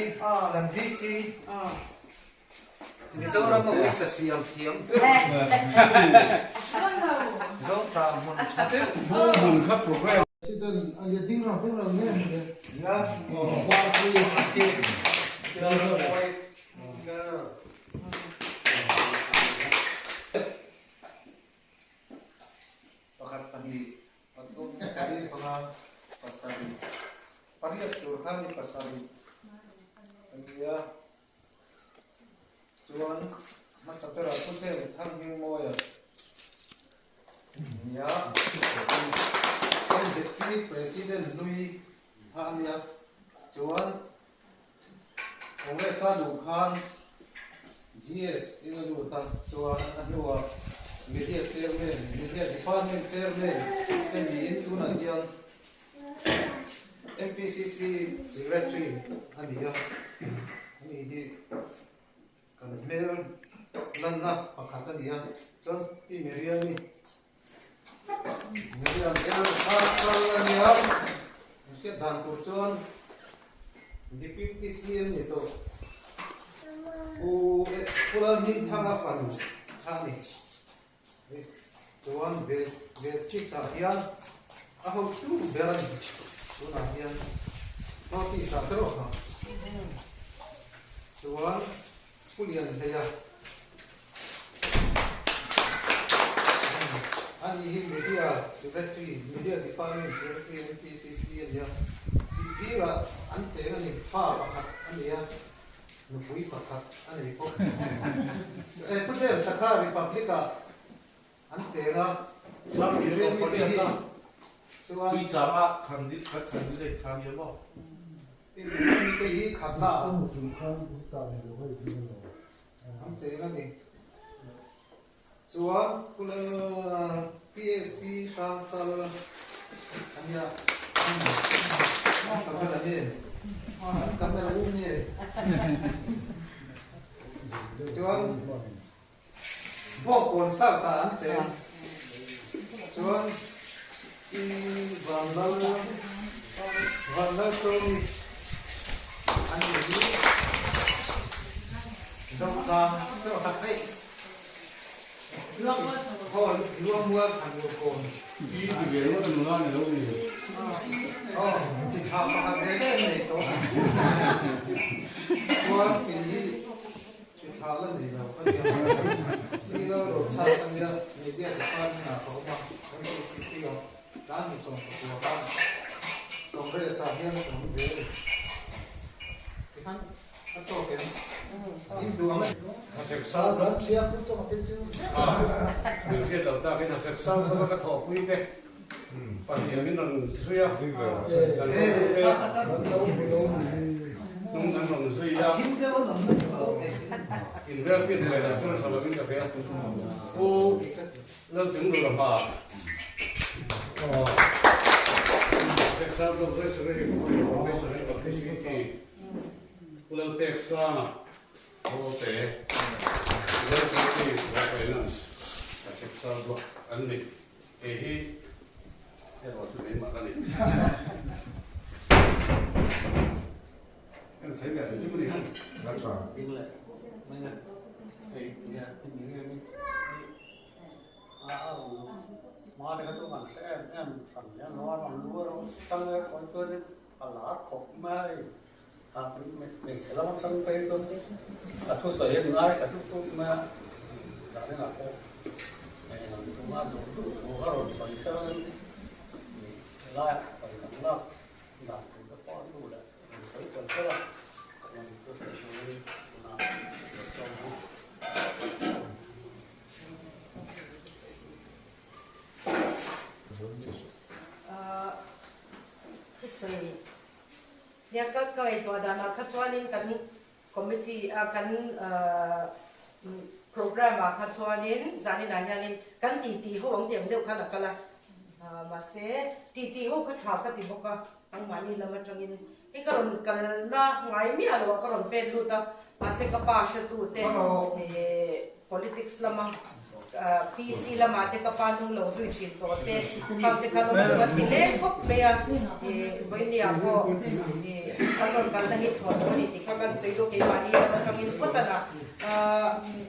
hi kan VC Mizoram a uisa siam thiam ber Zothla hmun tha deuh hmun kha program. President a lia ding lo ding lo nge ni le. Pakhat pahnih pathum pali panga pasarih pariat tur kha ni pasarih a nia chuan hmasa berah thu chen thang hming mawia nia MZP President hlui kha a nia chuan Congress a luh khan GS in a lut a, chuan a hnuah Media Chairman, Media Department Chairman te niin tunah hian MPCC Secretary a ni a, ani hi kan hmel lanna pakhat a ni a, chuan Pi Miriam-i, Miriam El Kal a ni a, hriat dan tur chuan Deputy CM ni tawh Pu Pu Lalhmingthanga fanu kha a ni. Chuan Vestix ah hian a hotu ber a ni. Tunah hian Notice ah te rawh kha. Chuan Pu Lianhleia a ni hi Media Secretary, Media Department Secretary MPCC a ni a, Chihphirah an cheng a ni, fa pakhat a ni a, nupui pakhat a nei bawk. Pu James a kha Republic-ah an cheng a, Miriam-i te hi chuan. Tuichangah candidate kha a ni a maw? Te hi khatna an cheng a ni. Chuan PSP hrang chal a nia. Camera nge? An camera um nge? Chuan Bawngkawn South ah an cheng. Chuan i Vanlal Vanlalsawmi an ni hi Zotlang erawh khat eih Aw Luangmual Chhanmualkawn. I ti ve ngawt a nula ni lo ni. Aw chi tha pakhat ve ve nei tawh. Chuan kei hi Chi thla la nei lo ka nia. Silo ro chhak a nia, media department ah ka awm a, MPCC ah tlan ni 11 khan Congress ah hian ka awm ve a ni. Tikhan a tawk em? In duh ang e. Min hriat loh takin a sek sang bawk a ka thawhpui te pahnih min rawn zui a, kan thawhpui te hnung an rawn zui a, invel fin hmel ah chuan tha lovin ka hria. Pu Lalchunglura hma Sek Sang Professionary for Information and Publicity Pu Lalteksanga Hote, Mizo Party for Finance a chhek sar bawk an ni. Kei hi erawh chu keimah ka ni. Kan sawi ve chu ni han. A tha. Ding leh mai a, hei nia hemi nge ni a a rawn hma te kha chu an hre em em hran nia lo a rawn lu erawh tang erawh chuanin A lar khawp mai. A hmeichhe lam atang phei chuan a thusawi hi ngai ka duh duh mai a, zaninah pawh eng tunga duh duh thu a rawn sawi sel in helaiah sawi kan lak dan tur te pawh a nu leh rawn sawi tel tel a, chuan thusawi turin tunah rawn sawm ang. Thusawi nia ka ka ngaihtuah danah kha chuanin kan committee a kan programme ah kha chuanin zaninah hianin kan titi ho ang tih ang deuh khan a kal a, mahse titi ho kha tha ka ti bawk a, nangmahni lam atangin hei ka rawn kalna ngai miah loh ah ka rawn pen lut a, mahse ka pa hretute politics lama PC lamah te ka pa hnung lo zui thin tawh te, khang te khan awm lo an ti leng khawp mai a, vawinia pawh. Kan rawn kalna hi thlawh lo a ni tih kha kan sawi duh keimahni lam atangin phawt a na.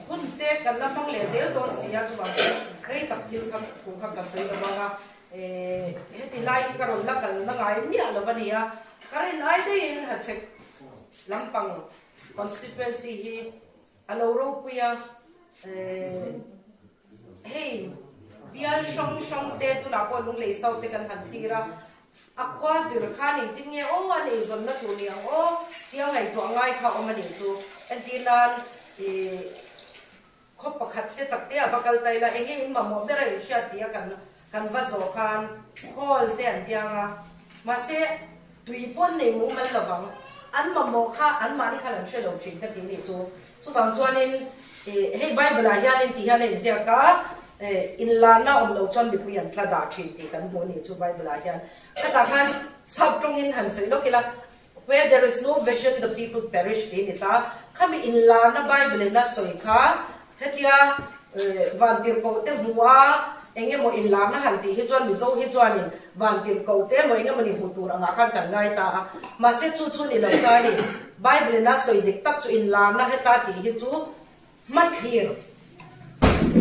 Hun te kan la hmang leh zel dawn si a, chuvang chuan rei tak thil kha thu kha ka sawi lo vang a. Heti lai hi ka rawn la kalna ngai miah lo a ni a, ka rin ai daihin Hachhek lampang constituency hi a lo ropui a. Hei bial hrang hrang te tunah pawh Lunglei South te kan han thlir a, a khua zir khan engtin nge aw an eizawnna tur ni ang aw tia ngaihtuah ngai kha awm a nih chu. Entir nan ih khaw pakhat te tak te a va kal ta ila enge in mamawh ber a inhriat tih a kan kan va zawh khan hall te an tiang a, mahse tui pawn nei mumal lovang an mamawh kha anmahni khan an hre lo thin ka ti nih chu. Chuvang chuanin hei Bible ah hianin ti hian a inziak a, inlarna awm lo chuan mipui an tla dah thin tih kan hmuh a nih chu Bible ah hian. Khatah khan sap tawngin han sawi lawk ila, Where there is no vision the people perish tih a ni ta. Khami inlarna Bible in a sawi kha hetia vantirhkoh te hmuh a eng emaw inlarna han tih hi chuan Mizo hi chuanin vantirhkoh te emaw eng emaw ni hmuh tur angah khan kan ngai ta a. Mahse chu chu ni lo ta a ni. Bible in a sawi dik tak chu inlarna heta tih hi chu hmathlir,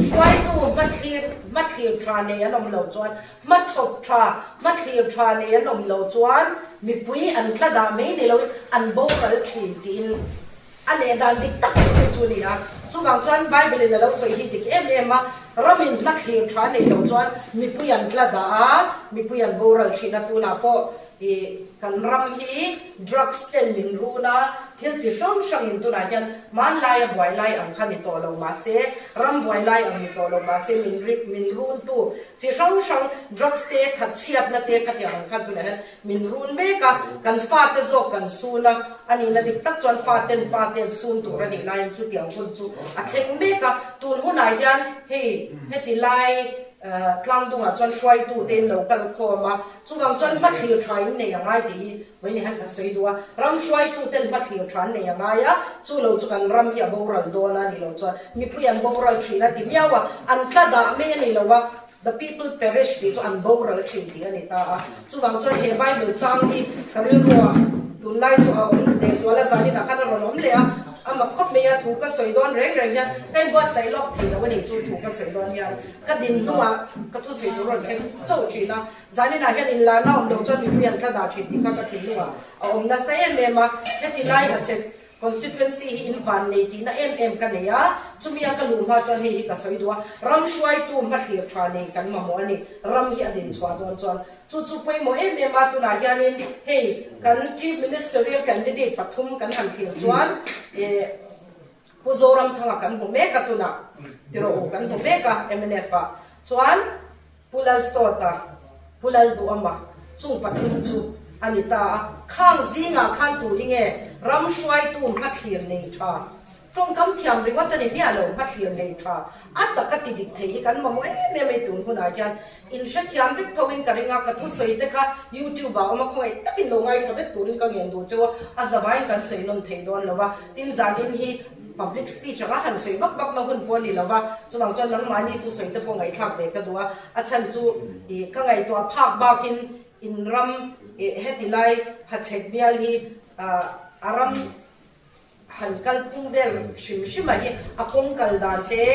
hruaitu hmathlir, hmathlir tha nei an awm lo chuan, hmachhawp tha, hmathlir tha nei an awm lo chuan mipui an tla dah mai ni loin an boral thin tiin a leh dan dik tak chu chu chu a ni a. Chuvang chuan Bible in a lo sawi hi dik em em a, ramin hmathlir tha nei lo chuan mipui an tla dah a, mipui an boral thin a, tunah pawh Ih, kan ram hi drugs ten min run a, thil chi hrang hrangin tunah hian hmanlaia buai lai ang kha ni tawh lo mahse, ram buai lai ang ni tawh lo mahse min ri, min runtu chi hrang hrang drugs te, thatchhiatna te khatiang ang khan tunah hian min run mek a, kan fate zawk kan sun a, a nihna dik tak chuan faten pa ten sun tur a nih laiin chutiang hun chu a thleng mek a, tun hunah hian hei heti lai Tlangdungah chuan hruaitu te in lo kal khawm a, chuvang chuan hmathlir tha in nei a ngai tih hi vawiin hian ka sawi duh a. Ram hruaitu ten hmathlir tha an nei a ngai a, chu lo chu kan ram hi a boral dawn a ni lo chuan mipui an boral thin a ti miau a, an tla dah mai a ni lo a, the people perish tih chu an boral thin tih a ni ta a. Chuvang chuan he Bible chang hi ka rilruah tunlai chu a awm lehzual a, zaninah khan a rawn awm leh a. A mak khawp mai a, thu ka sawi dawn reng reng hian ka inbuatsaih lawk thei lo a ni chu thu ka sawi dawn hian ka din hnuah ka thusawi tur rawn thleng chauh thin a, zaninah hian inlarna awm loh chuan mipui an tla dah thin tih kha ka thinlungah a awm nasa em em a, heti lai a che constituency hi in van nei tihna em em ka nei a, chumi a ka luh hma chuan hei hi ka sawi duh a, ram hruaitu hmathlir tha nei kan mamawh a ni, ram hi a din chhuah dawn chuan. Chu chu pawimawh em em a, tunah hianin hei kan Chief Ministerial candidate pathum kan han thlir chuan eh Pu Zoramthanga kan hmu mek a tunah tiraw u kan hmu mek a mnf ah chuan Pu Lalsawta, Pu Lalduhama chung pathum chu a ni ta a, khang zingah khan tu hi nge ram hruaitu hmathlir nei tha Tawngkam thiam ringawt a ni miah lo, hmathlir nei tha a taka ti dik thei hi kan mamawh em em a i tun hunah hian in hrethiam vek tho in ka ring a, ka thusawi te kha YouTube ah awm a khawngaih takin lo ngaithla vek turin ka ngen duh cheu a, a zavaiin kan sawi nawn thei dawn lo va, tin zanin hi public speech anga han sawi vak vak na hun pawh a ni lo va, chuvang chuan nangmahni thusawi te pawh ngaihthlak ve ka duh a, a chhan chu ih ka ngaihtuah phak bakin in ram ih heti lai hachhek bial hi a ram Han kal phung vel hrim hrim a hi a kawng kal dan te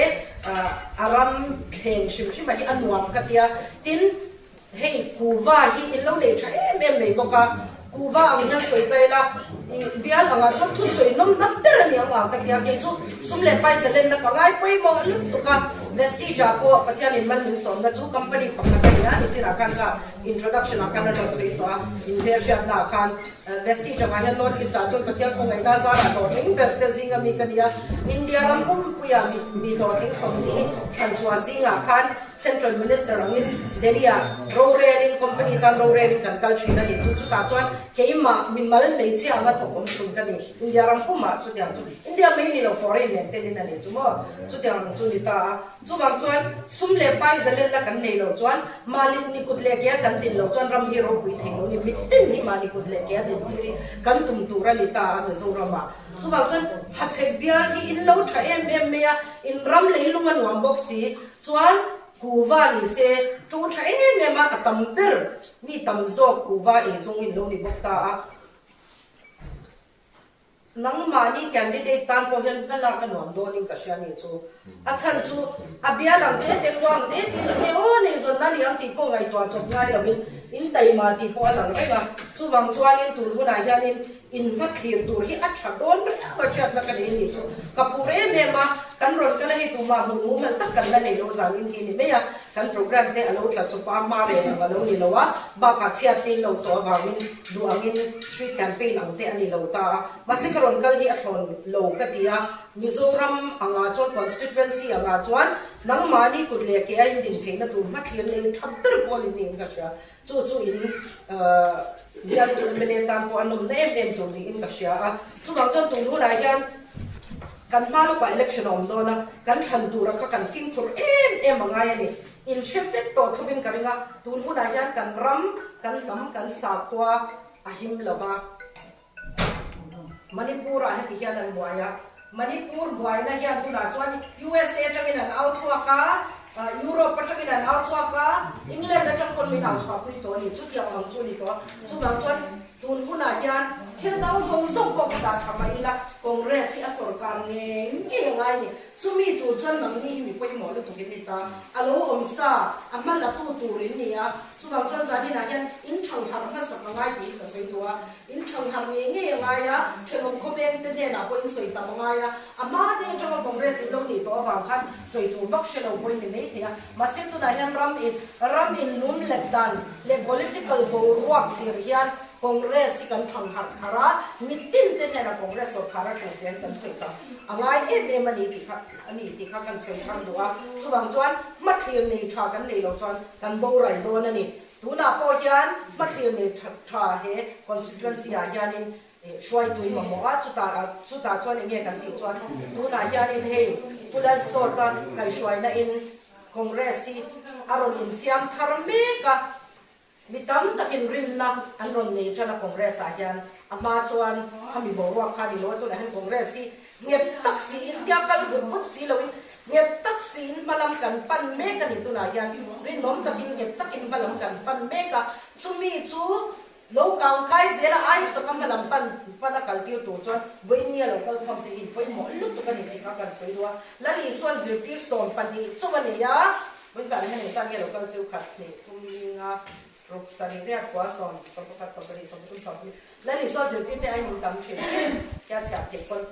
a ram thleng hrim hrim a hi a nuam ka tia. Tin, hei kuva hi in lo nei tha em em mai bawk a, kuva ang hian sawi ta ila bial angah chuan thusawi nawm na ber a ni ang a ka tia. Kei chu sum leh pai zalenna ka ngai pawimawh lutuk a, Vestige ah pawh Pathianin mal min sawmna chu company pakhat a ni a, nichinah khan ka introduction ah khan a rawn sawi tawh a, inhmelhriatna ah khan. Vestige angah hian North East ah chuan Pathian khawngaihna zarah hlawhtling ber te zinga mi ka ni a, India ram pumpuia mi mi hlawhtling sawmli thlan chhuah zingah khan Central Minister angin Delhi ah rorelin company tan rorelin kan kal thin a ni chu chutah chuan keimah mimal hmeichhia anga thawk awm chhun ka ni India ram pumah chutiang chu India mai ni lo foreign nen telin a ni chu maw chutiang ang chu ni ta a. Chuvang chuan sum leh pai zalenna kan nei loh chuan mahni ni kut leh ke a kan din loh chuan ram hi ropui thei lo ni. Mitin hi mahni kut leh ke a din tir hi kan tum tur a ni ta a Mizoramah. Chuvang chuan hachhek bial hi in lo tha em em mai a, in ram leilung a nuam bawk si chuan kuva ni se to tha em em a, a tam ber mi tam zawk kuva ei zawng in lo ni bawk ta a. Nangmahni candidate tan pawh hian hna lak a nuam dawnin ka hria ni chu. A chhan chu a bial ang te te khua ang te te te aw nei zawnna ni ang tih pawh ngaihtuah chawp ngai loin in taima tih pawh a lang reng a. Chuvang chuanin tun hunah hianin in hma thlir tur hi a tha dawn riau a hriatna ka nei ni chu. Ka phur em em a, kan rawn kal a hei tumah hmuh mumal tak kan la nei lo zan in hi ni mai a. Kan program te a lo tla chawp a, hma reng ang a lo ni lo a, bakah chhiat te in lo tawh avangin duh angin street campaign ang te a ni lo ta a, mahse ka rawn kal hi a thlawn lo ka ti a, Mizoram angah chuan constituency angah chuan nangmahni kut leh ke a in din theihna tur hmathlir nei tha ber pawl in niin ka hria, chu chu in bialtu mla tan pawh a nawmna em em tur niin ka hria a, chuvang chuan tun hunah hian Kan hma lawkah election a awm dawn a, kan thlan tura kha kan fimkhur em em a ngai a ni. In hre vek tawh thovin ka ring a, tun hunah hian kan ram, kan hnam, kan sakhua a him lo va. Manipur-ah heti hian an buai a, Manipur buaina hian tunah chuan USA atangin an au chhuak a, Europe atangin an au chhuak a, England atang pawn min au chhuahpui tawh a ni. Chutiang ang chu a ni tawh a, chuvang chuan Tun hunah hian thil dang zawng zawng pawh ka dah tha mai ila, Congress hi a sorkar ngei ngei a ngai ni. Chumi tur chuan nangni hi mi pawimawh lutuk in ni ta. A lo awm sa, a hma la tu tur in ni a. Chuvang chuan zaninah hian in thang harh hmasak a ngai tih hi ka sawi duh a. In thang harh ngei ngei a ngai a, thenawm khawveng te hnenah pawh in sawi tam a ngai a. A hma te atanga Congress in lo nih tawh avang khan sawi tur vak hre lo pawhin ni mai thei a. Mahse tunah hian ram in ram in lum let dan leh political boruak thlir hian Congress hi kan thang harh thar a, mitin te hnenah Congress sorkar a tul zel kan sawi ta a ngai em em a ni tih kha a ni tih kha kan sawi thar duh a. Chuvang chuan hmathlir nei tha kan neih loh chuan kan boral dawn a ni. Tunah pawh hian hmathlir nei tha he constituency ah hianin Hruaitui mamawh a, chutah chutah chuan enge kan tih chuan tunah hianin hei Pu Lalsawta kaihhruaina in Congress hi a rawn insiam thar mek a, mi tam takin rinna an rawn nei tan a Congress ah hian a hma chuan khami boruak kha a ni lo a, tunah hian Congress hi nghet tak siin tia kal vut vut si loin nghet tak siin hmalam kan pan mek a ni tunah hian rinawm takin nghet takin hmalam kan pan mek a, chumi chu Lo kang kai zel a ai chaka hma lam pan pan a kal tir tur chuan vawiin nia lo kal khawm te in pawimawh lutuk a ni tih kha kan sawi duh a. Lal Isuan zirtir 12 chauh a nei a, vawiin zan hian engtan nge lo kal cheu khat hnih thum linga ruk sarih riat kua sawm 11 12 13 14 Lal Isua zirtir te aiin in tam thin thin kia chhiah theih pawn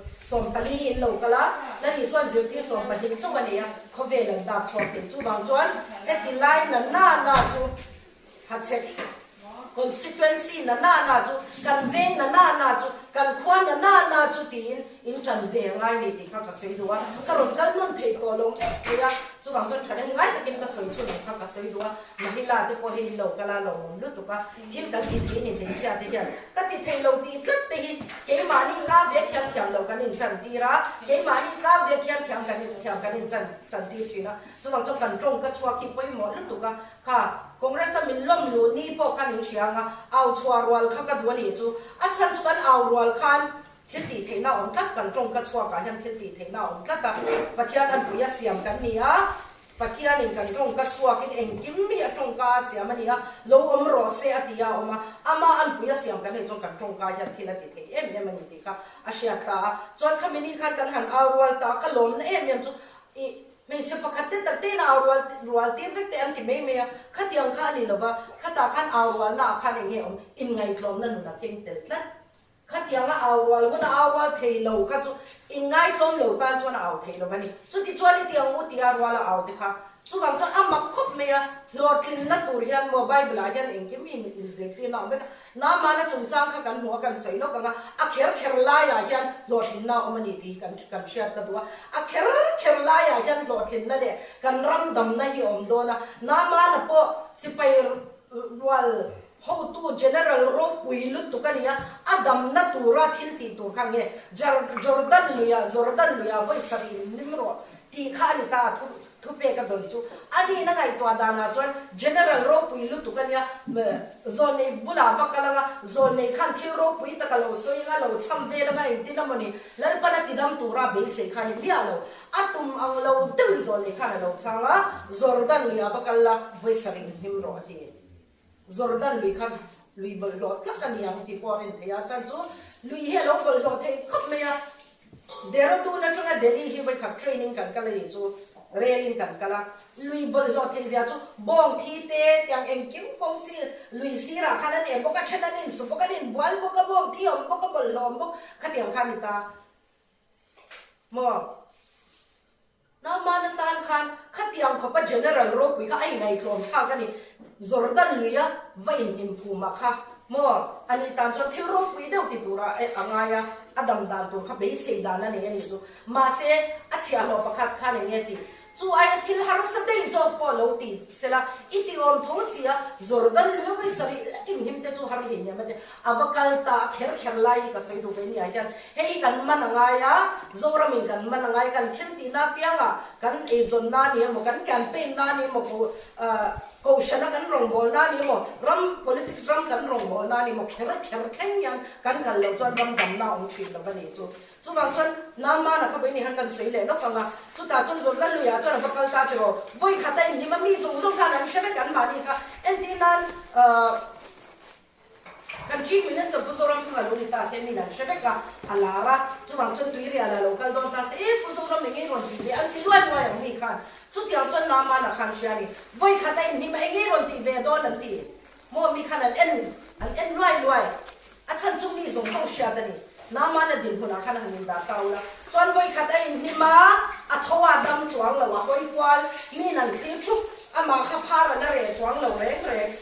14 in lo kal a, Lal Isuan zirtir 12 chauh a nei a, khawvel an dap chhuak thei chuvang chuan heti lai na na na chu Hachhek Constituency na na na chu, kan veng na na na chu, kan khua na na na chu tiin in tan ve a ngai ni tih kha ka sawi duh a, ka rawn kal nawn thei tawh lo em thei a, chuvang chuan thahnem ngai takin ka sawi chhun ang kha ka sawi duh a, Mahila te pawh hei in lo kal a lawmawm lutuk a, thil kan ti thei ni hmeichhia te hian ka ti thei lo tih tlat te hi keimahni ka vek hian thiam lo kan in chan tir a, keimahni ka vek hian thiam kan in thiam kan in chan chan tir thin a, chuvang chuan kan tawng ka chhuak hi pawimawh lutuk a, Kha, Congress a min lawm luh ni pawh khan in hria ang a, au chhuah rual kha ka duh a nih chu. A chhan chu kan au rual khan thil tih theihna a awm tlat, kan tawngka chhuakah hian thil tih theihna a awm tlat a, Pathian an pui a siam kan ni a, Pathianin kan tawngka chhuakin engkim hi a tawngka a siam a ni a, lo awm rawh se a ti a awm a, ama an pui a siam kan nih chuan kan tawngka hian thil a ti thei em em a ni tih kha a hriat ta a. Chuan khami ni khan kan han au rual ta a, ka lawmna em em chu i Hmeichhe pakhat te tak tein au rual rual tir vek te an ti mai mai a, khatiang kha a ni lova, khatah khan au rualna ah khan eng nge awm, inngaihtlawmna nun a keng tel tlat. Khatianga au rual huna au rual thei lo kha chu inngaihtlawm lo tan chuan a au thei lo va ni. Chuti chuan i ti ang u tia ruala au te kha chuvang chuan a mak khawp mai a, hlawhtlinna tur hian maw Bible ah hian engkim hi inzirtirna a awm vek a, Namana chungchang kha kan hmu a, kan sawi lawk ang a, a kher kher laiah hian hlawhtlinna a awm a ni tih hi kan kan hriat ka duh a. A kher kher laiah hian hlawhtlinna leh kan ram damna hi a awm dawn a. Namana pawh sipai rual hotu General ropui lutuk a ni a, a damna tura thil tih tur kha nge Jordan luiah Jordan luiah vawi sarih in lim rawh tih kha a ni ta a. Thupek a dawn chu a nihna ngaihtuah danah chuan General ropui lutuk a nia, Zawlnei bulah va kal anga Zawlnei khan thil ropui tak a lo sawi anga lo cham vel anga engtin a mawni Lalpan a tidam tura beisei kha a ni miah lo. A tum ang lo deuhin Zawlnei khan a lo chhang a, Jordan lui ah va kal la, vawi sarih in hlim rawh a ti. Jordan lui kha. Lui bawlhhlawh tlat a ni ang tih pawh a rin theih a, chuan chu lui hi a lo bawlhhlawh thei khawp mai a. Dehradun atanga Delhi hi vawikhat train in kan kal a nih chu rail in kan kal a, lui bawlhhlawh theih zia chu bawng thi te tiang engkim kawng sir lui sirah khan an em bawk a, then an insu bawk a, an inbual bawk a, bawng thi a awm bawk a, bawlhhlawh a awm bawk, khatiang kha a ni ta maw? Nangmahna tan khan khatiang khawpa General ropui kha a ingaihtlawm thlak a ni. Jordan luia va inhnim phumah kha maw ani tan chuan thil ropui deuh ti turah a ngai a, a dam dan tur kha beisei dan a nei a nih chu. Mahse, a chhiahhlawh pakhat khan eng nge tih? Chu aia thil harsa daih zawk pawh lo ti sela, i ti awm tho sia, Jordan luia vawi sarih lek inhnim te chu har hlei nem a ti. A va kal ta kher kher lai hi ka sawi duh ve nia hian hei hi kan man a ngai a, Zoramin kan man a ngai, kan thil tihna apiangah kan eizawnna a ni emaw, kan campaign na a ni emaw, ko kohhrana kan rawngbawlna a ni emaw, ram politics ram kan rawngbawlna a ni emaw kher kher thleng hian kan kal loh chuan ram damna a awm thin lo a ni chu. Chuvang chuan Naamana kha vawiin han kan sawi leh lawk ang a, chutah chuan Jordan luiah chuan a va kal ta tiraw, vawi khat a inhlim a, mi zawng zawng khan an hre vek anmahni kha entir nan Kan Chief Minister Pu Zoram kha lo ni ta se min an hre vek a, a lar a, chuvang chuan tuirial a lo kal dawn ta se, e Pu Zoram eng ei rawn tih ve an ti luai luai ang mi khan, chutiang chuan Namana khan hria a ni, vawi khat a inhlim a eng ei rawn tih ve dawn an ti maw mi khan an en an en luai luai, a chhan chu mi zawng zawng hriat a ni, Namana dinhmunah khan a han indah ta ula, chuan vawi khat a inhlim a, a tho a dam chuang lo, a hawi kual, min an thlir thup, amah kha phar a la reh chuang lo reng reng.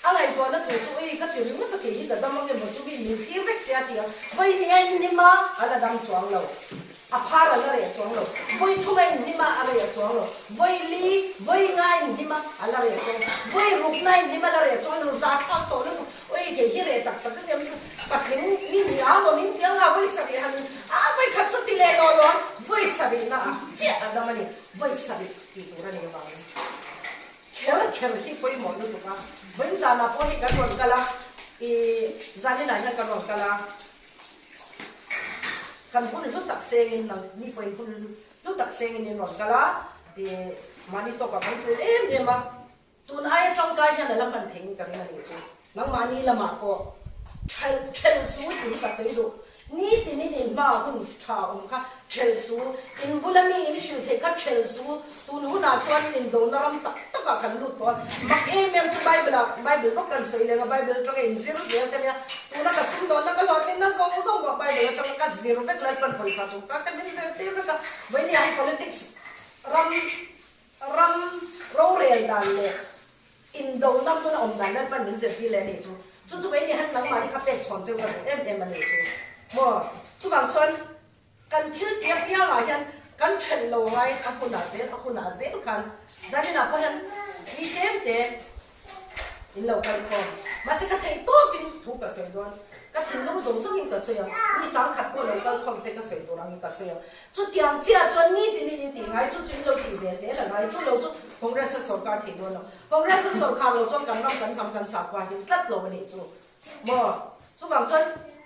A ngaihtuahna tur chu ei ka ti ringawt a kei hi ka dam ang emaw chu mi min thlir vek sia ti a, vawi hnih a inhnim a, a la dam chuang lo, a phar a la reh chuang lo, vawi thum a inhnim a, a reh chuang lo, vawi li, vawi nga a inhnim a, a la reh chuang lo, vawi rukna a inhnim a la reh chuang lo, za thlak tawh lutuk, awi kei hi reh tak tak ania patling mi ni a maw min ti anga vawi sarih han a vawi khat chu ti leh lawh lawh a, vawi sarihna ah chiah a dam a ni, vawi sarih tih tur a ni avangin. Kher kher hi pawimawh lutuk a, vawiin zanah pawh hei kan rawn kal a, i zaninah hian kan rawn kal a, kan hun hlu tak sengin nang ni pawhin hun hlu tak sengin in rawn kal a, i mahni tawkah kan tul em em a, tun aia tangkai hian a la hman theiin ka ring a nih chu, nangmahni lamah pawh ṭhelh ṭhelh su tih hi ka sawi duh. Ni tinin in hma hun tha awm kha ṭhelh su, in bula mi in hrilh theih kha ṭhelh su, tun hunah chuanin in dona ram tak takah kan lut tawh a, mak em em chu Bible ah Bible bawk kan sawi leng a, Bible atanga in zir zel ka nia, tuna ka sumdawnna ka hlawhtlinna zawng zawng pawh Bible atanga ka zir vek Lalpan pawisa chungchang ka min zirtir vek a, vawinia hi politics ram ram rorel dan leh Indona hmun a awm dan Lalpan min zirtir leh a nih chu. Chu chu kei ni han nangmahni kha pek chhawn cheu ka duh em em a nih chu. Maw? Chuvang chuan kan thil tih apiangah hian kan ṭhelh lo ngai a hunah zel a hunah zel khan zaninah pawh hian mi tlem te in lo kal khawm. Mahse ka theih tawkin thu ka sawi dawn. Ka thinlung zawng zawngin ka sawi ang. Mi sangkhat pawh lo kal khawm se ka sawi tur angin ka sawi ang. Chutiang chiah chuan nitinin in tih ngai chu chu in lo tih ve zel a ngai chu lo chu Congress a sorkar thei dawn lo. Congress a sorkar lo chuan kan ram kan hnam kan sakhua him tlat lo a nih chu maw. Chuvang chuan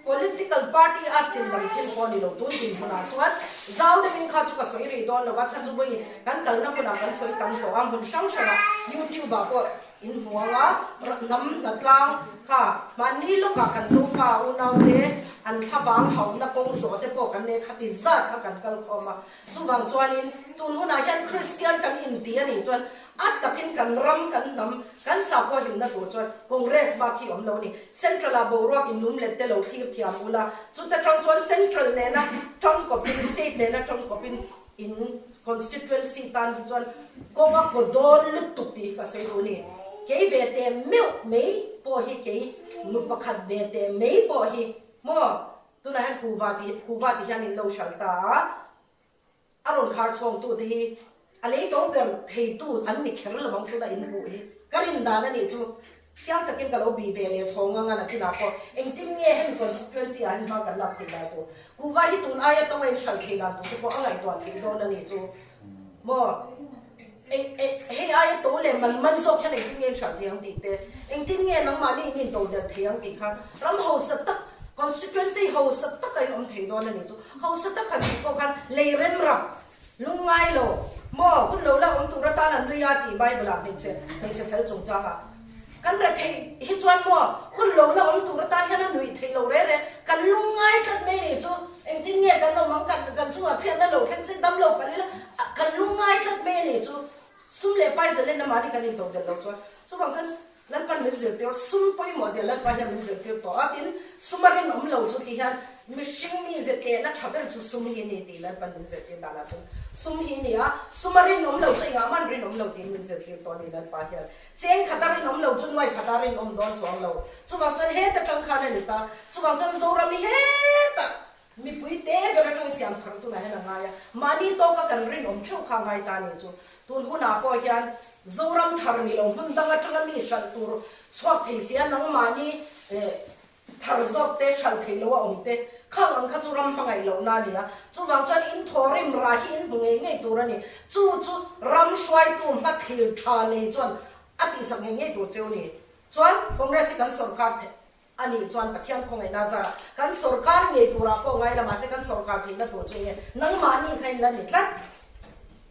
political party a chin lam thil pawh a ni lo tun dinhmunah chuan zau deuhin kha chu ka sawi rih dawn lo a chhan chu vawiin kan kalna hmunah kan sawi tam tawh a hmun hrang hrangah youtube ah pawh In hmuanga hnam hnatlang kha mahni lawkah kan zofa unaute an thlavang hauhna kawng zawh te pawh kan nei khati zat kha kan kal khawm a. Chuvang chuanin tun hunah hian Kristian kan inti a nih chuan a takin kan ram kan hnam kan sakhua himna tur chuan Congress bak hi awm lo a ni. Central ah boruak in lum let te lo thlir thiam ula chuta tang chuan Central nena tangkawpin State nena tangkawpin In constituency tan hi chuan kawng a kaw dawn lutuk tih hi ka sawi duh a ni. Kei ve teh meuh mai pawh hi kei nu pakhat ve teh mai pawh hi maw tunah hian kuhva tih kuhva tih hian in lo hral ta a, a rawn khar chhawngtu te hi a lei to ber theitu an ni kher lo ang tuna in hmuh hi ka rin dan a nih chu. Chiang takin ka lo bih ve leh chhawng ang a nakinah pawh engtin nge hemi constituency ah hian hma kan lak theih dan tur kuhva hi tun aia tawng a in hral theih dan tur te pawh a ngaihtuah theih dawn a ni chu maw eng eng hei aia to leh man man zawk hian engtin nge in hral thei ang tih te engtin nge nangmahni in in to delh thei ang tih kha ram hausa tak constituency hausa tak a in awm thei dawn a ni chu hausa tak han tih pawh khan lei rem rap Lungngai lo maw hun lo la awm tur atan an nui a tih Bible ah hmeichhe hmeichhe fel chungchangah. Kan rethei hi chuan maw hun lo la awm tur atan hian a nuih theih lo re re. Kan lungngai tlat mai ni chu engtin nge kan awm ang, kan kan chungah chhiatna lo thleng se dam lo palh ila kan lungngai tlat mai a ni chu. Sum leh pai zalen amahni kan intoh del lo chuan chuvang chuan Lalpan min zirtir, sum pawimawh zia Lalpa hian min zirtir tawh a, tin, sum a rinawm lo chu ti hian mihring mi zetehna tha ber chu sum hi a ni tih Lalpan min zirtir danah chuan sum hi a ni a, sum a rinawm lo chu engah man rinawm lo tiin min zirtir tawh a ni Lalpa hian. Cheng khata rinawm lo chu nuai khata rinawm dawn chuang lo. Chuvang chuan heta tang khan a ni ta. Chuvang chuan Zoram hi hetah mipui te ber atang siam thar tunah hian a ngai a, mahni tawka kan rinawm theuh kha a ngai ta a ni chu. Tun hunah pawh hian Zoram thar ni lo hmun dang atanga mi hralh tur chhuak thei sia nangmahni thar zawk te hralh thei lo a awm te khang ang kha chu ram hmangaih lohna a ni a. Chuvang chuan in thawrim rah hi in hmu ngei ngei tur a ni. Chu chu ram hruaitu hmathlir tha nei chuan a tihsak ngei ngei tur cheu ni. Chuan Congress hi kan sorkar A nih chuan Pathian khawngaihna zarah kan sawrkar ngei turah pawh ngai la, mahse kan sawrkar theihna tur chu enge? Nangmahni kha in la ni tlat.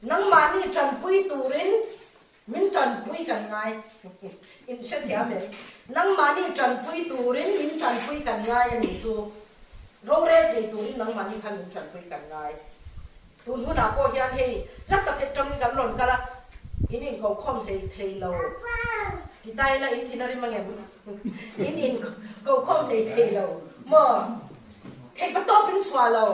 Nangmahni tanpui turin min tanpui kan ngai. In hrethiam em? Nangmahni tanpui turin min tanpui kan ngai a nih chu. Rorel thei turin nangmahni khan min tanpui kan ngai. Tun hunah pawh hian hei hla tak atangin kan rawn kal a, in inkokhawm hlei thei lo ti ta ila in thin a rim angem? In inkokhawm hlei thei lo maw? Theih patawp in chhuah lo.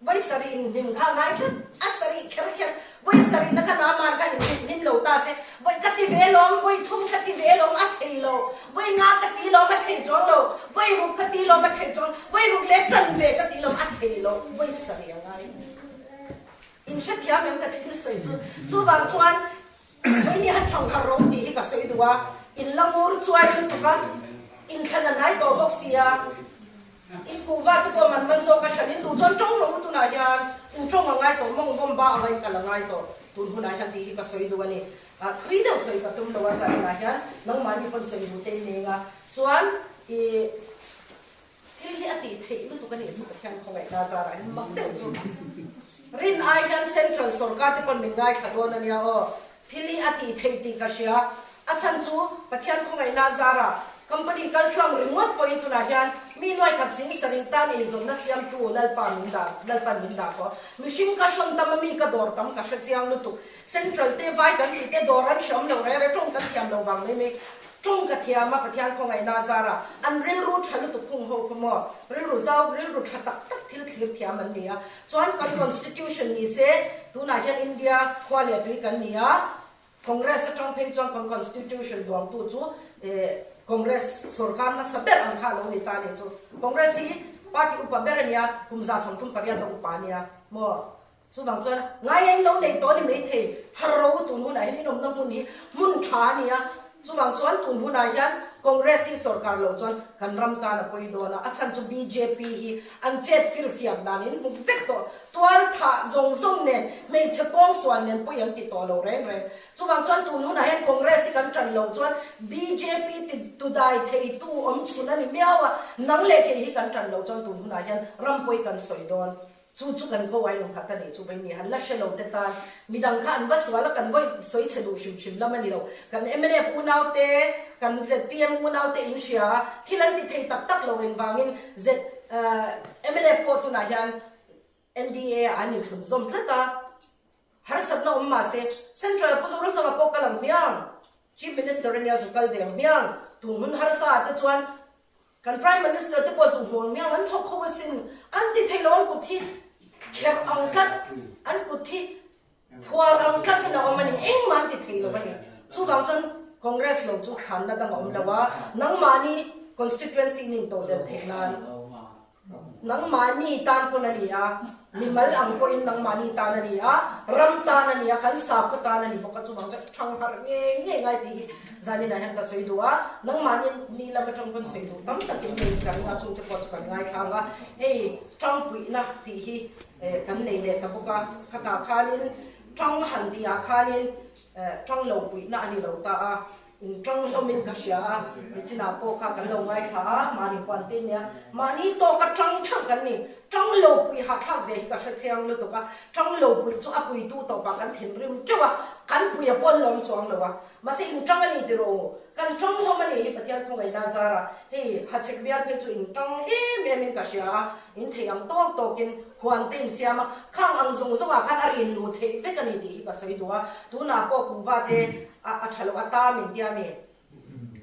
Vawi sarih in hnim kha a ngai tlat, a sarih kher kher vawi sarih na kha Naaman kha in hnim lo ta se, vawi ka ti ve lawm, vawi thum ka ti ve lawm a thei lo, vawi nga ka ti lawm a thei chuang lo, vawi ruk ka ti lawm a thei chuang, vawi ruk leh chanve ka ti lawm a thei lo, vawi sarih a ngai. In hrethiam em ka thil sawi chu? Chuvang chuan vawi ni han thang har rawh tih hi ka sawi duh a, in la ngur chuai lutuk a, in thlan a hnai tawh bawk sia. In kuhva te pawh man man zawk a hran in duh chuan tawng lo u tunah hian in tawng a ngai tawh mawng vawm ba anga in kal a ngai tawh tun hunah hian tih hi ka sawi duh a ni. Ah thui deuh sawi ka tum lo a zaninah hian nangmahni pawn sawi duh te in eng a chuan i thil hi a tih theih lutuk a nih chu Pathian khawngaihna zarah hian mak deuh chu rin ai hian central sorkar te pawn min ngaithla dawn a nia aw. Thil hi a tih theih tih ka hria. A chhan chu Pathian khawngaihna zarah company kal tlang ringawt pawhin tunah hian mi nuai khat zing sarih tan eizawnna siamtu Lalpa min dah Lalpan min dah tawh. Mihring ka hrawn tam a mi ka dawr tam ka hre chiang lutuk. Central te vai kan tih te dawr an hreawm lo rere tawng kan thiam lo vang mai mai. Tawng ka thiam a Pathian khawngaihna zarah an rilru tha lutuk khung ho kha maw rilru zau rilru tha tak tak thil thlir thiam an ni a. Chuan kan constitution ni se, tunah hian India khua leh tui kan ni a, Congress atang phei chuan kan constitution duangtu chu Congress sorkar hmasa ber ang kha a lo ni ta a nih chu. Congress hi party upa ber a nia, kum 38 a upa a nia maw? Chuvang chuan ngai a in lo nei tawh a ni maithei, har ro tun hunah hian inawmna hmun hi hmun tha a ni a, Chuvang chuan tun hunah hian Congress hi sorkar lo chuan kan ram tan a pawi dawn a, a chhan chu bjp hi an chet fir fiak danin hmu vek tawh, tual thah zawng zawng nen, hmeichhe pawng sual nen pawh an ti tawh lo reng reng. Chuvang chuan tun hunah hian Congress hi kan tan lo chuan bjp ti tu dai theitu awm chhun a ni miau a, nang leh kei hi kan tan lo chuan tun hunah hian ram pawi kan sawi dawn. Chu chu kan ko ai lungkhat a nih chu vei ni, han la hre lo te tan midang kha an va sual a, kan vawi sawi chhe duh hrim hrim lam a ni lo. Kan mnf unau te, kan zpm unau te in hria a, thil an ti thei tak tak lo engvangin Z mnf pawh tunah hian NDA ah an inthlun zawm tlat a, harsatna awm mahse Central Pu Zoramthanga pawh kal ang hmiang, Chief Minister a nia zu kal ve ang hmiang, tun hun harsa ah te chuan Kan Prime Minister te pawh zuhmual miau an thawk ho asin, an ti thei lo an kut hi kherh ang tlat, an kut hi phuar ang tlat in a awm a ni, engmah an ti thei lo a ni. Chuvang chuan Congress lo chu thlanna dang a awm lo a, nangmahni constituency in intodelh theih nan nangmahni tan pawn a ni a, mimal ang pawhin nangmahni tan a ni a, ram tan a ni a, kan sakhaw tan a ni bawk a, chuvang chuan thangharh ngei ngei ngai tih hi Zaninah hian ka sawi duh a, nangmahni mi lam atang pawn sawi duh tam takin hei kan nga chhungte pawh chu kan ngaithlang a, hei tangpuihna tih hi kan nei leh ta bawk a, khatah khanin tang han tihah khanin tang lo puihna a ni lo ta a, in tang hlawmin ka hria a, nichinah pawh kha kan lo ngaithla a, mahni huan te nia, mahni tawka tang theuh kan ni, tang lo puih hahthlak zia hi ka hre chiang lutuk a, tang lo puih chu a puitu tawpah kan thinrim teuh a. Kan puia pawh an lawm chuang lo a, mahse in tang a ni tiraw u? Kan tang hlawm a nih hi Pathian khawngaihna zara hei hachhek bial phei chu in tang em em in ka hria a, in theih ang tawk tawkin huan te in siam a, khang ang zawng zawngah khan a rin luh theih vek a ni tih hi ka sawi duh a, tunah pawh kuhva te a tha loh a ta min tia mi?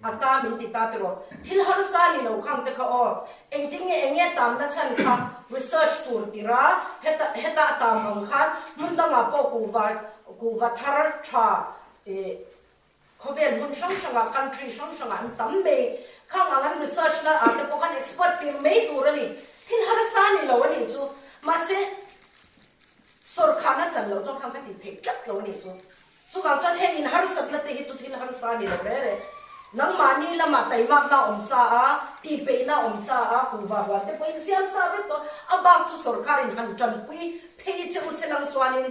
A ta min ti ta tiraw? Thil harsa ni lo khang te kha aw, engtin nge eng nge tamna chhan kha research tur tira heta heta a tam ang khan hmun dangah pawh kuhva kuhva thar tha ih khawvel hmun hrang hrangah country hrang hrangah an tam mai khang ang an research na ah te pawh khan expert tir mai tur a ni. Thil harsa ni lo a nih chu. Mahse sawrkharna chan loh chuan khang kha tih theih tlat lo a nih chu. Chuvang chuan heng in harsatna te hi chu thil harsa a ni lo reng reng. Nangmahni lamah taimakna a awm sa a, tihpeihna a awm sa a, kuhva huan te pawhin siam sa vek tawh. A bak chu sorkar in han tanpui phei che u selang chuanin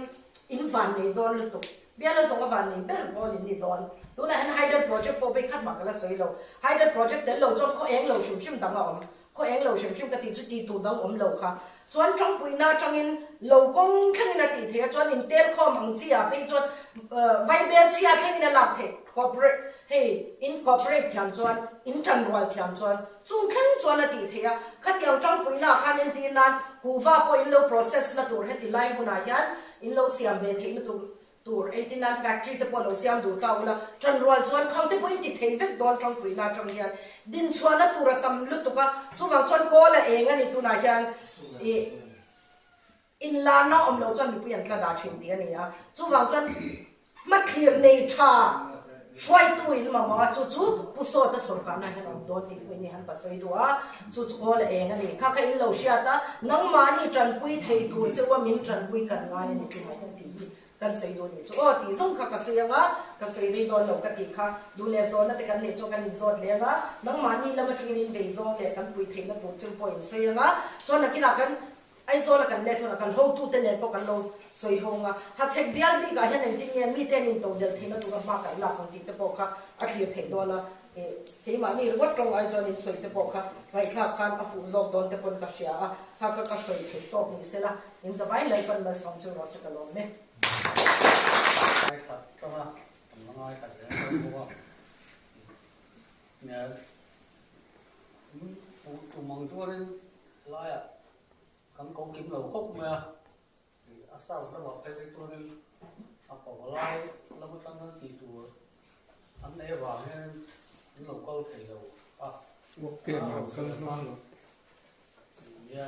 in van nei dawn lutuk. Biala zawng a van nei ber pawl in ni dawn. Tunah hian Hydel project pawh vei khat mah ka la sawi lo. Hydel project tel lo chuan khaw eng lo hrim hrim dang a awm. Khaw eng lo hrim hrim ka tih chu ti tur dang awm lo kha. Chuan tangpuihna atangin lo kawng thlengin a tih theih a, chuan intel khawm ang chi ah phei chuan vaibel chhia thlengin a lak theih cooperate hei in cooperate thiam chuan in tanrual thiam chuan chung thleng chuan a tih theih a. Khatiang tangpuihna ah khan entir nan kuhva pawh in lo process na tur heti lai hunah hian in lo siam ve theih na tur Tur engtin nan factory te pawh lo siam duh ta ula, ṭanrual chuan khang te pawh in ti thei vek dawn ṭangpuihna aṭang hian dinchhuahna tur a tam lutuk a, chuvang chuan kawl a eng a ni tunah hian ih inlarna awm loh chuan mipui an tla dah ṭhin tih a ni a, chuvang chuan hmathlir nei ṭha hruaitu in mamawh a, chu chu Pu Sawta sawrkarna hian awm dawn tih pawhin i han pasawi duh a, chu chu kawl a eng a ni. Kha kha in lo hriat a, nangmahni ṭanpui thei tur cheu a min ṭanpui kan ngai a ni tunah hian tih hi Kan sawi duh nih chu aw tih zawng kha ka sawi anga, ka sawi rei dawn lo ka tih kha duh leh zawhna te kan neih chuan kan inzawt leh anga, nangmahni lam atangin in vei zawng leh kan pui theihna tur cheu pawh in sawi anga, chuan nakinah kan Aizawla kan let hunah kan hotute nen pawh kan lo sawi ho anga, hachhek bial bikah hian engtin nge mite an intodelh theihna tura hma kan lak ang tih te pawh kha a thlir theih dawn a. Keimahni ringawt tawng ai chuan in sawi te pawh kha ngaihthlak khan a fuh zawk dawn te pawn ka hria a, kha kha ka sawi theih tawk ni sela, in zavai Lalpan malsawm chu rawh se ka lawm e. Ngaithla tang a, kan la ngaithla zel dawn bawk a, nia in tum ang chuanin laiah kan ko kim lo khawp mai a. A south lamah phei phei chuanin a pavalai lam atang an tih tur an nei avang hianin an lo kal thei lo a. Nia,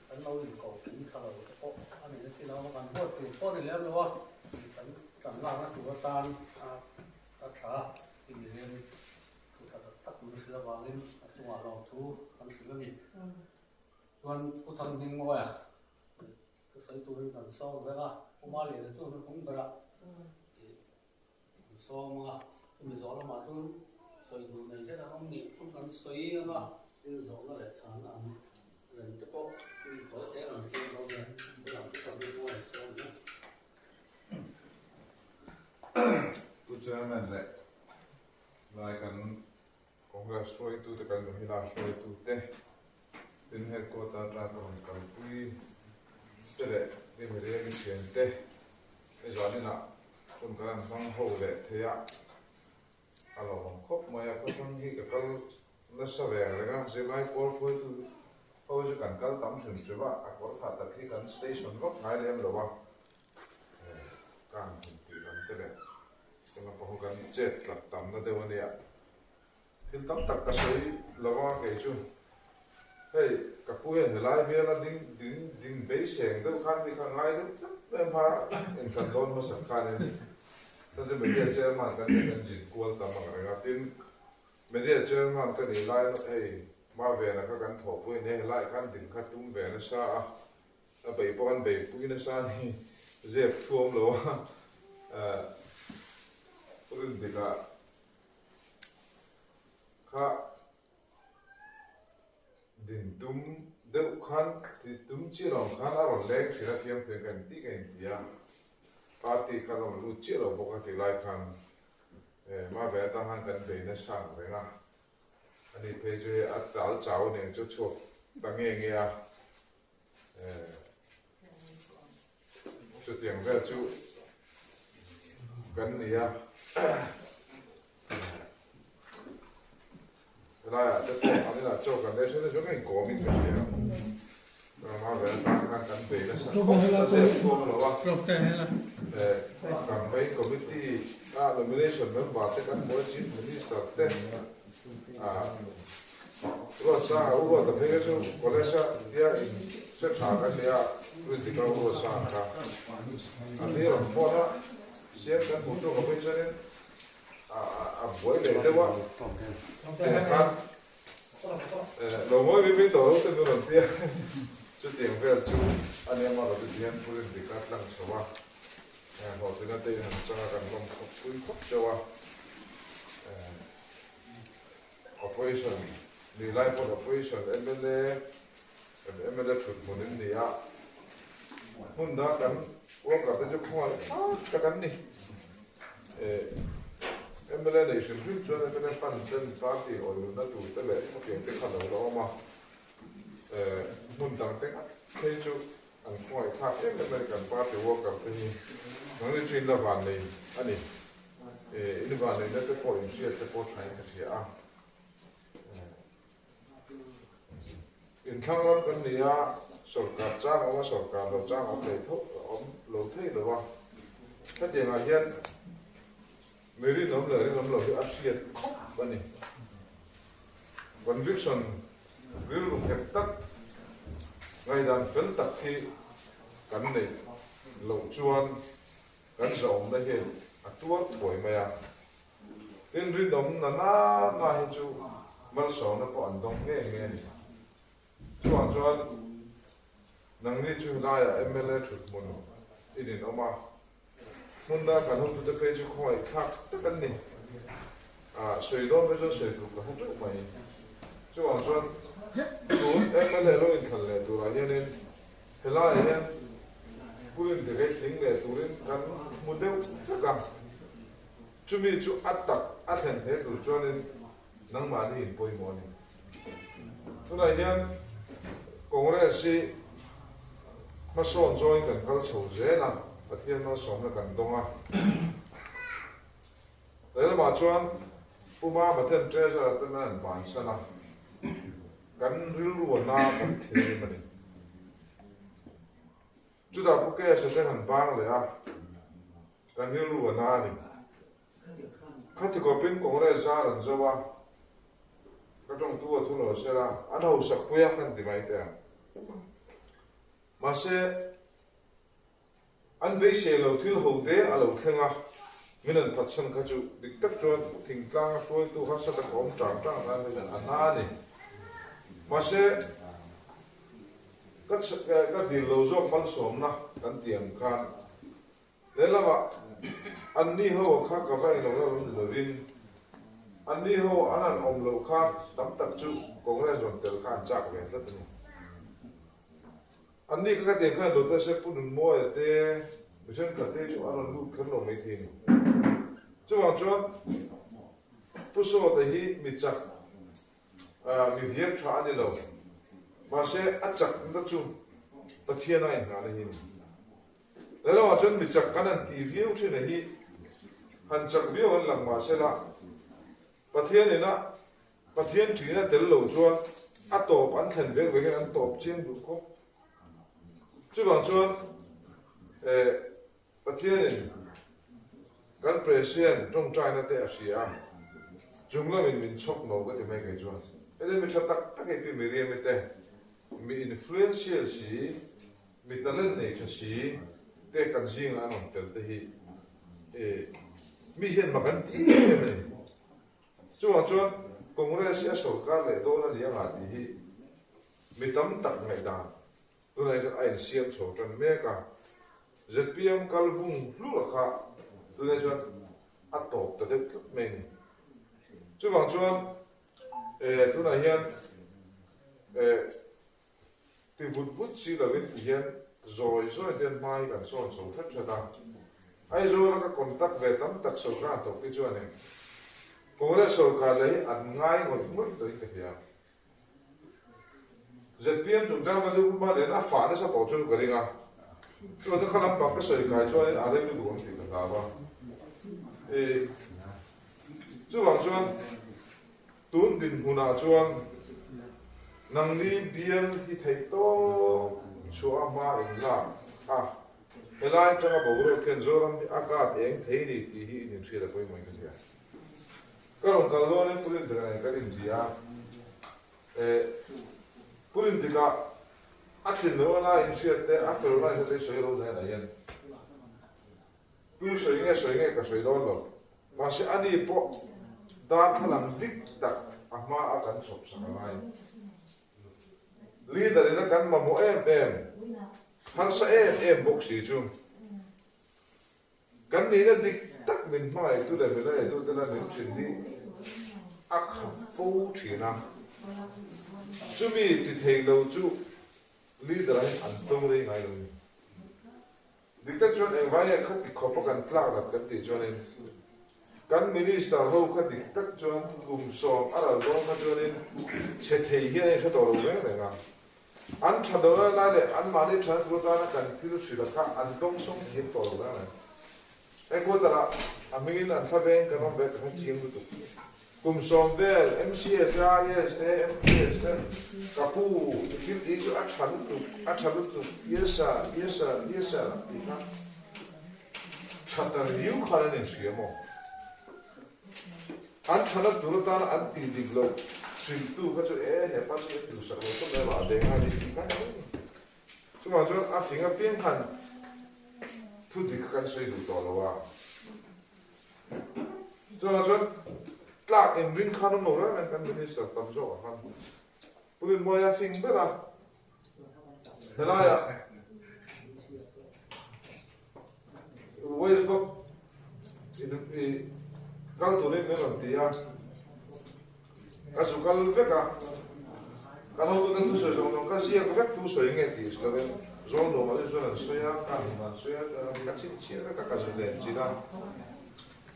kan lo inkoh kim tha lo te pawh a ni na chi lo a, kan huat tur pawh a ni lem lo a, kan tan lakna tur atan a tha tih ni hian thu tha tak tak min hrilh avangin a chungah lawmthu kan hrilh a ni. Chuan Pu Thanghmingmawia Thusawi turin kan sawm vek a, Pu Maliana chu an hnung berah an sawm a, chumi zawh lamah chuan sawi duh nei zet an awm nih chu kan sawi ang a, thil zawhna leh chhanna an rem te pawh hun tawi te an siam dawn nia, tunah chu kan rilru a insawm ang e. Pu Chairman leh lai kan Congress hruaitute kan Mahila hruaitute tin headquarter atanga ka rawn kalpui te leh i miriam i thiante i zaninah hun kan han hmang ho leh thei a, a lawmawm khawp mai a, khawthlang hi ka kal nasa reng reng a, zirlai pawl hruaitu ho chu kan kal tam hrim hrim a, a kawr kha tak hi kan station vak ngai lem lo a, kan hun tih lam te leh Tunah pawh kan chet tlat tamna deuh a nia. Thil tam tak ka sawi lo a kei chu. Hei ka pu hian helai biala ding ding ding beiseng deuh khan mi kha ngai deuh tlat mai a hma inthlan dawn hmasak khanin chuan chu media chairman kan nih kan zin kual tam ang reng a. Tin media chairman ka nih lai hei Mavena kha kan thawhpui a nia helai khan ding kha tum ve nasa a. A bei pawh an bei pui nasa a ni, zep thuam lo a, rin dikah kha din tum deuh khan ti tum chiah lo ang khan a rawn leng thin a fiamthu ka inti ka inti a, party kha a rawn lut chiah lo bawk a ti lai khan hma ve atang khan kan bei nasa ang reng a. Ani phei chu hei a tal chau nen chu chhuak ta nge nge a, chutiang vel chu Kan ni a. Helaiah te pawh an inah chaw kan ei thin a chu ka inkawmin ka hria. Rama ve atang khan kan bei nasa khawp a zep khawm lo a. Campaign committee a nomination member te kan hmu a Chief Minister te Ruatsanga u Ruata phei kha chu college a tia in hre tha kan nia Rintika u Ruatsanga kha a ni rawn phone a siam kan hmuh tawk a phei chuanin a buai leh deuh a teh khan lo ngawi mai mai tawh lo te min rawn tia chutiang vel chu a nia mah rawh chu tihian Pu Rindika tlang chho a hlawhtlina te in han changa kan lawm khawp pui khawp chauh a. Opposition ni lai pawn opposition mla mla thut hmun in ni a, hmun dang kan worker te chu khawngaih thlak tak an ni. Mla nei hrim hrim chuan mla fund ten party awihna tur te leh khawpiang te kha lo la awm a, hmun dang te ngat phei chu an khawngaih thlak em em a ni kan party worker te hi nangni chu in la van nei a ni. In vanneihna te pawh inhriat te pawh thain ka hria a. Inthlang ram kan ni a, sawrkar chang awm a, sawrkar lo chang awm thei tho awm lo thei lo a. Hetiangah hian mi rinawm leh rinawm lo hi a hriat khawp a ni. Conviction rilru nghet tak, ngaihdan fel tak hi kan neih loh chuan kan zahawmna hian a tuar thuai mai a. Tin, rinawmna na na hi chu malsawmna pawh an dawng nge nge a ni. Chuvang chuan nangni chu helaiah mla thuthmun in inawm a, hmuna kan hotute phei chu khawngaihthlak tak an ni. Sawi dawn phei chuan sawi tur ka hre teuh mai. Chuvang chuan tun mla lo inthlan leh turah hianin helaiah hian Purin te kei tling leh turin kan hmu deuh vek a, chumi chu a tak a thlen thei tur chuanin nangmahni in pawimawh a ni. Tunah hian Congress hi hmasawn zawngin kan kal chho zel a, Pathian malsawmna kan dawng a. Lehlamah chuan Pu Mama ten Treasurer ten an bansan a, kan rilru a na kan thinrim a ni. Chutah Pu Kesha te han bang leh a, kan rilru a na a ni. Khati kawpin Congress zar an zo a, ka tawngtu a thu lo sela, an hausak pui a kan ti mai teh ang. Mahse, an beisei lo thil ho te a lo thleng a, min an phatsan kha chu dik tak chuan thingtlanga hruaitu harsa tak a awm tang tang tan hian a na a ni. Mahse, Ka ka dil lo zawk malsawmna kan ti ang khan lehlamah anni ho kha ka va englo ram ni lovin anni ho an han awm loh kha tam tak chu Congress rawn tel kha an chak ve tlat a ni. Anni kha ka ti ang khan lo ta se Pu Nunmawia te mi thenkhat te chu an rawn lut kher lo maithei a ni. Chuvang chuan Pu Sawta hi mi chak Mi viak tha a ni lo. Mahse, a chakna chu Pathian a inngahna hi a ni. Lehlamah chuan mi chak kan han ti viau thin a hi han chak viau an lang mahsela Pathian ina Pathian thihna tel lo chuan a tawp an thlen vek vekin an tawp chiang duh khawp. Chuvang chuan Pathianin Kan President tawngtaina te a hria a, chung lamin min chhawk no ka ti mai kei chuan. Heti mi tha tak tak hi Pi Miriam-i te, mi influential si, mi talent nei tha si te kan zingah an awm tel te hi mi hian mak an ti em em a ni. Chuvang chuan Congress hi a sorkar leh dawn a ni anga tih hi mi tam tak ngaihdan tunah hian a insiam chho tan mek a. Zpm kal vung hlur kha tunah chuan a tawp ta deuh tlat mai a ni. Chuvang chuan tunah hian ti vut vut si lovin ti hian zawi zawi te hian hma hi kan sawn chho hret hret a. Aizawl a ka contact ve tam tak sorkar an thawk te chuanin Congress sorkar leh hi an ngai ngawih ngawih tawhin ka hria. Zpm chungchang ka zir hma nen a fah nasa tawh chu ka ring a, chuvang chu kha lampang ka sawi kai chuanin a rei lutuk ang tih ka hlau a. I chuvang chuan tun dinhmunah chuan nangni bial hi theih tawp chhuah a hma in lak a, helai atanga boruak hian Zoram hi a kap eng thei ni tih hi in inhriat a pawimawh in ka hria. Ka rawn kal dawnin Pu Rintika nen kan inbia a, eh Pu Rintika a thin loh a inhriat te a fel na inhriat te hi sawi ro nen ah hian Tu sawi nge sawi nge ka sawi dawn lo. Mahse ani pawh darthlalang dik tak a hma a kan chhawp sak a ngai. Leader in a kan mamawh em em, harsa em em bawk si chu. Kan nihna dik tak min hmangaihtu leh min la eitu te la min thin hi a kha fo thin a. Chumi ti thei lo chu leader ah hian an tawng rei ngai lo ni. Dik tak chuan engvai nge khati khawpa kan tlak lat kan tih chuanin kan Minister ho kha dik tak chuan kum sawm a ral dawn kha chuanin chhe thei hian a inhre tawh lo reng reng a. An tha do lai lai leh anmahni thana tur atana kan thil hrilh kha an dawngsawng thiam tawh lo reng reng. Headquarter ah a hmingin an thla veng kan awm ve ka hre chiang lutuk. Kum sawm vel MCS te IAS te MPS te ka pu i thil tih chu a tha lutuk a tha lutuk yes sir yes sir yes sir an tih kha tha ta riu khan an inhria maw? An thana tur atana an tih dik loh hriltu kha chu e hepa chu ka duhsak lo tawp mai vah deng a ni tih kha a ni mai. Chuvang chuan a fing apiang khan thu dik kha kan sawi duh tawh lo a. Chuvang chuan tlak inring khan awm lo reng reng kan Minister tam zawk ah khan Pu Rinmawia fing ber a, helaiah West bawk kal turin min rawn ti a, ka zu kal vek a, kan hotute thusawi zawng zawng ka ziak vek tu sawi nge tih hre lovin Zawlnuam ah chuan an sawi a, ka hmun an sawi a, ka chhinchhiah vek a, ka zu len chin a,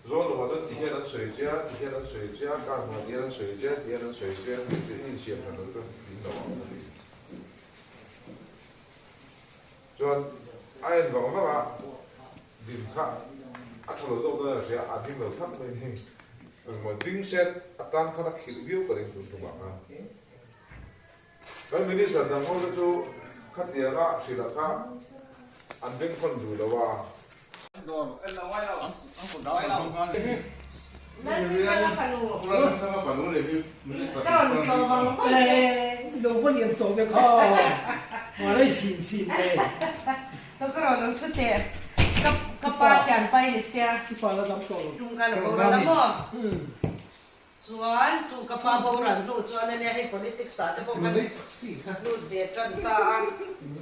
Zawlnuam ah chuan ti hian an sawi che a, ti hian an sawi che a, ka hmun ah ti hian an sawi che a, ti hian an sawi che a, tih chu insiam hran lo chuan tling lo ang ka ti. Chuan a en vang vang a, din kha a tha lo zawk dawn a hria, a ding lo thak mai ni. Engmaw ding set atan khan a khirh viau ka ring tun tumah khan. Kan minister dang ho te chu khatianga hrilh ah kha an bengkhawn duh lo a. Chuan chu ka pa boral hnu chuan ania hei politics ah te pawh kan lut ve tan ta a.